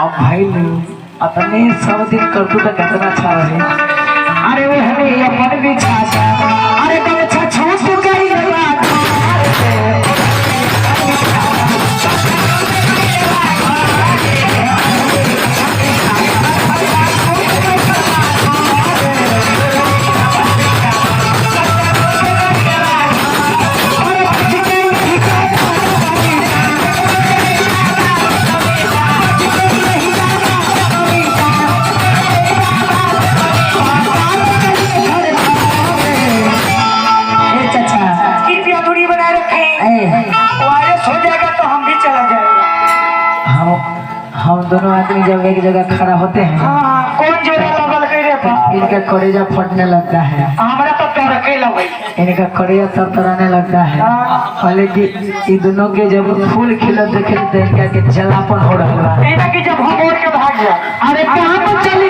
अब भाई अपने सब दिन करतू तो कितना अच्छा रहे। अरे वो हमें अपन बिछा अरे गमछा छूट गई बा घर में। ए चाचा कृपया दूरी बनाए रखें। ए वायरस हो जाएगा तो हम भी चला जाएगा। हम दोनों आदमी जब एक जगह खड़ा होते हैं हाँ, कौन जोड़ा लगल के रे बाप? इनका करेजा फटने लगता है। हमरा तो तरके लगे। इनका करेजा तरतराने लगता है। पहले कि ये दोनों के जब फूल खिलत देखे तो इनका के जलापन हो रहा बा। एना कि जब हम ओढ़ के भाग जा। अरे कहाँ पर चली